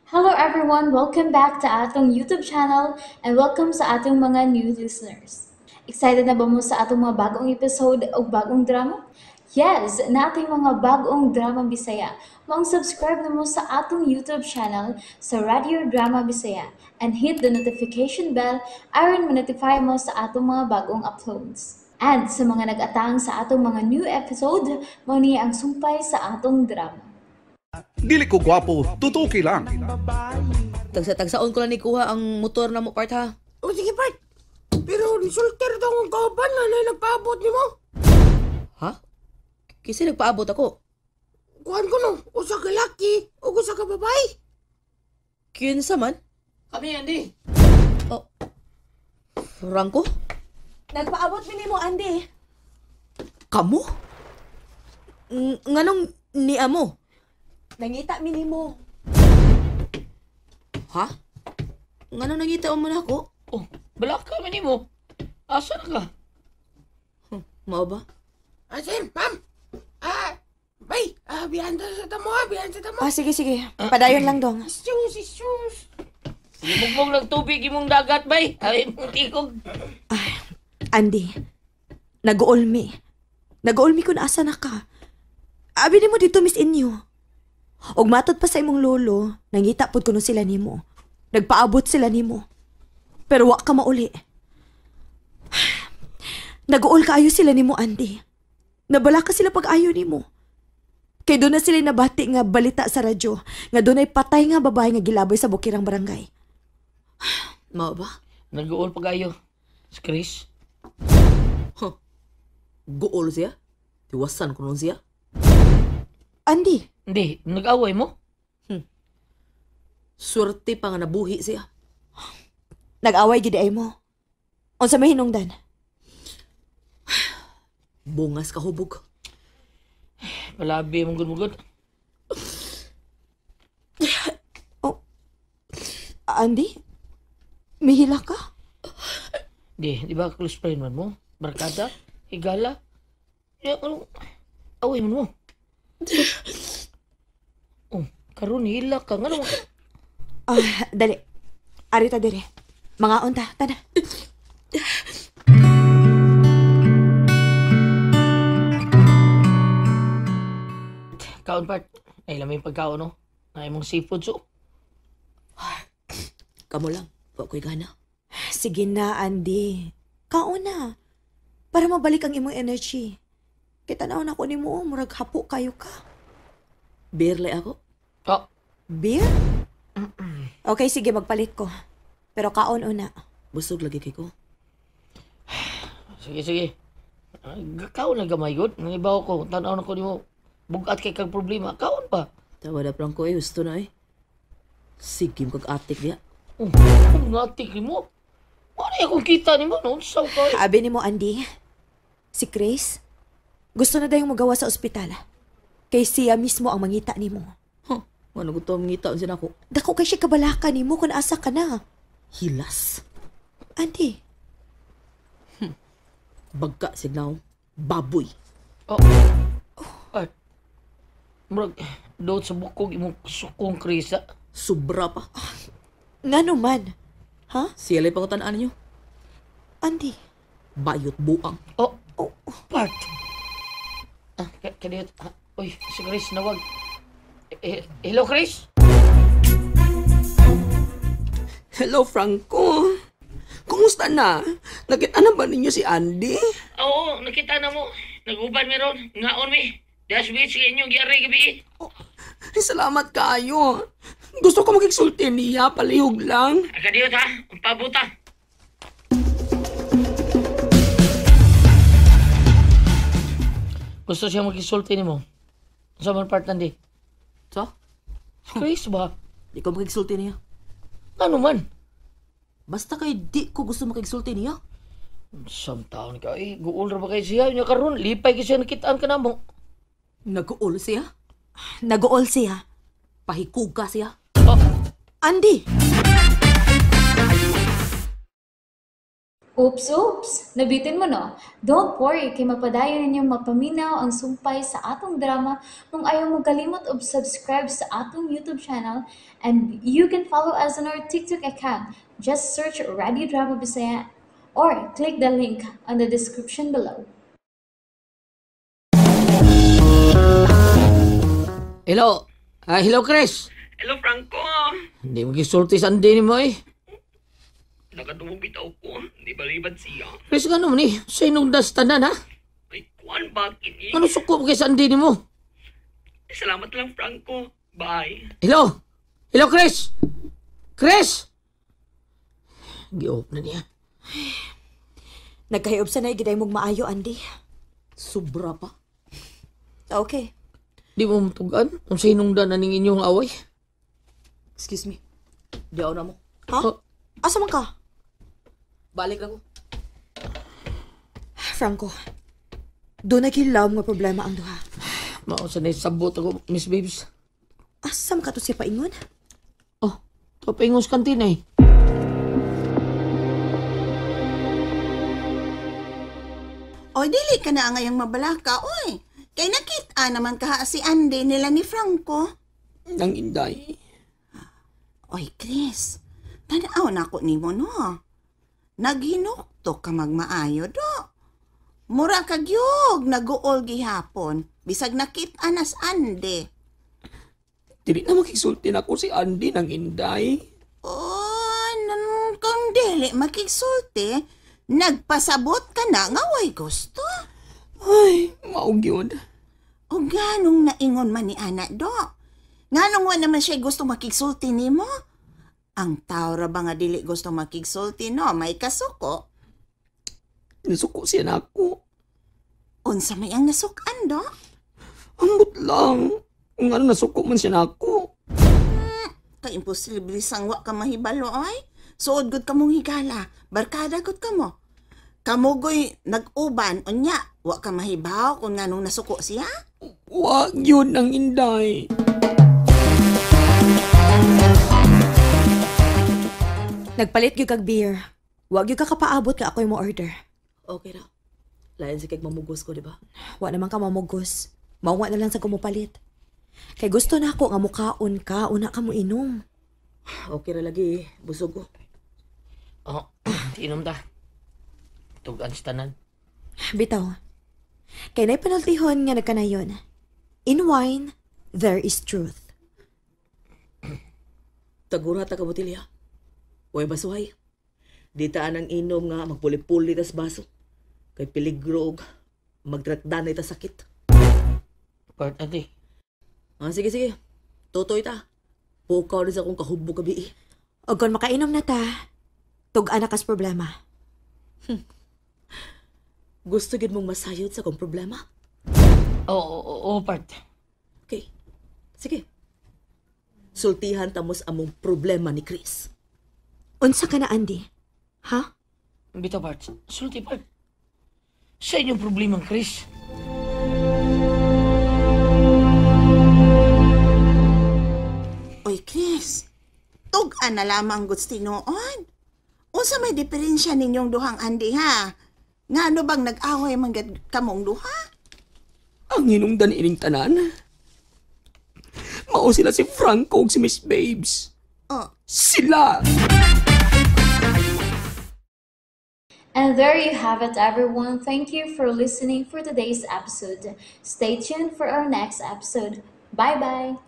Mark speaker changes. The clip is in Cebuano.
Speaker 1: Hello everyone! Welcome back to atong YouTube channel and welcome sa atong mga new listeners. Excited na ba mo sa atong mga bagong episode o bagong drama? Yes! Nating mga bagong drama Bisaya. Maong subscribe na mo sa atong YouTube channel sa Radio Drama Bisaya and hit the notification bell aron ma-notify mo sa atong mga bagong uploads. And sa mga nag-atang sa atong mga new episode, mao ni ang sumpay sa atong drama.
Speaker 2: Dili ko gwapo, tutuki lang.
Speaker 3: Tagsa-tagsaon ko lang ni kuha ang motor na mo, part ha.
Speaker 4: O sige, part. Pero nisulter daw ang kauban na na nagpaabot ni mo.
Speaker 3: Ha? Kasi nagpaabot ako.
Speaker 4: Kuhan ko no, usa ka laki o usa ka babae.
Speaker 3: Kinsa man?
Speaker 5: Kami, Andy.
Speaker 3: Oh. Franco?
Speaker 6: Nagpaabot mi nimo, Andy.
Speaker 3: Kamo? Nganong ni amo?
Speaker 6: Nangita mi nimo.
Speaker 3: Ha? Nganong nangita mo na ako?
Speaker 5: Oh, balak kami ni mo. Asa na ka?
Speaker 3: Mao ba?
Speaker 4: Ah, sir, ma'am. Ah, bay, ah, biyan sa tamo, ah, biyan sa tamo.
Speaker 6: Ah, sige, sige. Padayon lang dong.
Speaker 4: Sus, sus.
Speaker 5: Lumugbog ng tubig imong dagat, bay. Ay, imong tigog.
Speaker 6: Ay, Andy, nag-uulmi. Nag-uulmi kung asa na ka. Abi nimo dito, Miss Inyo. Og matod pa sa imong lolo, nangita pod kuno sila nimo. Nagpaabot sila nimo. Pero wa ka mauli. Nag-uol kaayo sila nimo, Andy. Nabala ka sila pag-ayo nimo. Kay doon na sila nabati nga balita sa radyo nga doon ay patay nga babae nga gilaboy sa bukirang barangay.
Speaker 3: Mao ba?
Speaker 5: Nag-uol pag-ayo. Si Chris?
Speaker 3: Huh. Guol siya? Tiwasan ko nun siya?
Speaker 6: Andy!
Speaker 5: Hindi, nag-away mo?
Speaker 3: Swerte pa nga nabuhi siya.
Speaker 6: Nag-away gid ay mo. Unsa may hinungdan?
Speaker 3: Bungas ka hubog.
Speaker 5: Palabi mong gud-mugod.
Speaker 6: Oh. Andy? Mihila ka?
Speaker 5: Di ba close friend man mo? Barkada? Higala? Ya, anong away man mo? Oh, karon hila ka. Ngano?
Speaker 6: Ah, dali. Arita dire. Mga unta, tana.
Speaker 5: Kaon part. Ay, lamay pagkaon, no? Ay, mong seafood, so.
Speaker 3: Kamo lang. Wa ko'y gana.
Speaker 6: Sige na, Andy. Kaon na. Para mabalik ang imong energy. Kita na ako ni mo, murag hapo kayo ka.
Speaker 3: Beer lay ako.
Speaker 5: Oh.
Speaker 6: Beer? Okay, sige, magpalit ko. Pero kaon una.
Speaker 3: Busog lagi kay ko.
Speaker 5: Sige, sige. Kaon lang gamay, good. Nangibaw ko, tanaw na ko nimo. Bugat kay kag problema. Kaon pa.
Speaker 3: Tawa na, Franco, eh. Gusto na, eh. Sige, kag atik niya.
Speaker 5: Oh, ang atik mo. Ano akong kita ni mo? No? Saw ka, eh.
Speaker 6: Abi ni mo, Andy. Si Chris, gusto na dayong magawa sa ospital. Kay siya mismo ang mangita ni mo.
Speaker 3: Huh, ano gusto ang mangita siya nako?
Speaker 6: Dako kay siya kabalaka ni mo kung asa ka na.
Speaker 3: Hilas.
Speaker 6: Andy.
Speaker 3: Bagka signaw. Baboy.
Speaker 5: Oh. Ay. Murag, doon sa bukog imong sukong Chris, ah.
Speaker 3: Sobra pa.
Speaker 6: Oh, ngano man? Ha?
Speaker 3: Siya lang pangutan-an ninyo.
Speaker 6: Andy.
Speaker 3: Bayot buang.
Speaker 5: Oh,
Speaker 6: oh,
Speaker 5: part. Ah, kadiyot. Ah, uy, si Chris nawag. Hello, Chris?
Speaker 4: Hello, Franco. Kumusta na? Nakita na ba ninyo si Andy?
Speaker 5: Oo, nakita na mo. Nag-uban meron. Ngaon mi. Dash beach kay inyong giaray gabi.
Speaker 4: Oh, salamat kaayo. Gusto ko makigsulti niya, palihog lang.
Speaker 5: Kadiyot ha, pabuta. Gusto siya makisulti nimo. Sa man part nandi?
Speaker 3: Sa?
Speaker 5: Chris ba?
Speaker 3: Di ko makigsulti niya.
Speaker 5: Ano man?
Speaker 3: Basta kay di ko gusto makigsulti niya.
Speaker 5: Sam taon ka eh. Guol ra ba kay siya? Nya karon lipay kay siya nakitaan ka namo.
Speaker 3: Nag-uol siya?
Speaker 6: Nag-uol siya.
Speaker 3: Pahikuga siya.
Speaker 5: Oh.
Speaker 6: Andy!
Speaker 1: Oops, oops! Nabitin mo, no? Don't worry, kay mapadayon ninyong mapaminaw ang sumpay sa atong drama kung ayaw mo kalimot og subscribe sa atong YouTube channel, and you can follow us on our TikTok account. Just search Radio Drama Bisaya or click the link on the description below.
Speaker 5: Hello. Ah, hello, Chris.
Speaker 4: Hello, Franco.
Speaker 5: Hindi mo gisulti sa andi ni mo eh.
Speaker 4: Nakadungog bitaw ko. Di balibad siya.
Speaker 5: Chris, ano man eh? Sa inong tanan ha?
Speaker 4: Ay, kuan ba kini?
Speaker 5: Ano suko mo kay sa andi ni mo?
Speaker 4: Salamat lang, Franco. Bye.
Speaker 5: Hello? Hello, Chris? Chris? Gi-off na niya.
Speaker 6: Nagkahiub sa na giday mong maayo, Andy.
Speaker 3: Sobra pa.
Speaker 6: Okay.
Speaker 5: Di mo matugan kung sa hinungdan na ning inyong away.
Speaker 3: Excuse me. Diyaw na mo.
Speaker 6: Ha?
Speaker 5: Oh.
Speaker 6: Asa man ka?
Speaker 3: Balik lang ko.
Speaker 6: Franco, doon naghilaw nga problema ang duha.
Speaker 5: Mao sa sabot ako, Miss Babes.
Speaker 6: Asa man ka to siya paingon?
Speaker 5: Oh, to paingos kantina eh.
Speaker 7: Oy, dili ka na ngayang mabalaka, oy. Kay nakita naman kaha si Andy nila ni Franco.
Speaker 4: Nang inday.
Speaker 7: Oy, Chris, tanaw na ako nimo no. Naghinukto ka magmaayo do. Mura ka gyud naguol gihapon. Bisag nakita nas Andy.
Speaker 4: Dili na makigsulti na ako si Andy nang inday.
Speaker 7: Oh, nan kung dili makigsulti, nagpasabot ka na nga way gusto.
Speaker 4: Ay, maog yun.
Speaker 7: O ganong naingon man ni ana do. Nganong wa naman siya gusto makigsulti nimo? Ang tao ra ba nga dili gusto makigsulti no, may kasuko.
Speaker 4: Nasuko siya na ako.
Speaker 7: Unsa may ang nasukan do?
Speaker 4: Ambot lang. Kung ano nasuko man siya na ako.
Speaker 7: Ka-imposible sang wa ka mahibalo ay. Suod gud ka mong higala, barkada gud ka mo. Kamugoy nag-uban unya, wa ka mahibaw kung nganong nasuko siya.
Speaker 4: Wag yun ang inday.
Speaker 6: Nagpalit gyud kag beer. Wa gyud ka kapaabot ka ako'y mo order.
Speaker 3: Okay ra. Lain si kag mamugos ko, di ba?
Speaker 6: Wa naman ka mamugos. Mauwa na lang sa kumupalit. Kay gusto na ako nga mukaon ka, una ka mo inom.
Speaker 3: Okay ra lagi eh. Busog ko.
Speaker 5: Oh, inom ta. Tugan sa tanan.
Speaker 6: Bitaw. Kay nay panultihon nga nagkanayon. In wine, there is truth.
Speaker 3: Tagura ta ka botilya. Uy, basuhay. Di ta anang inom nga magpuli-puli tas baso. Kay peligro og magdrakdan ta sakit.
Speaker 5: Part ate.
Speaker 3: Ah, sige, sige. Tutoy ta. Pukaw rin sa akong kahubog gabi eh.
Speaker 6: O kung makainom na ta, tug-an na kas problema.
Speaker 3: Gusto gid mong masayod sa akong problema?
Speaker 5: Oo, part.
Speaker 3: Okay. Sige. Sultihan tamos among problema ni Chris.
Speaker 6: Unsa ka na, Andy? Ha?
Speaker 5: Bitaw, part. Sulti, part. Sa inyong problema, Chris.
Speaker 7: Oy, Chris, tug-an na lamang gusto tinuod. Unsa may diferensya ninyong duhang Andy ha? Ngano bang nag-away man gad kamong duha?
Speaker 4: Ang hinungdan ining tanan. Mao sila si Franco ug si Miss Babes.
Speaker 7: Oh.
Speaker 4: Sila!
Speaker 1: And there you have it, everyone. Thank you for listening for today's episode. Stay tuned for our next episode. Bye-bye!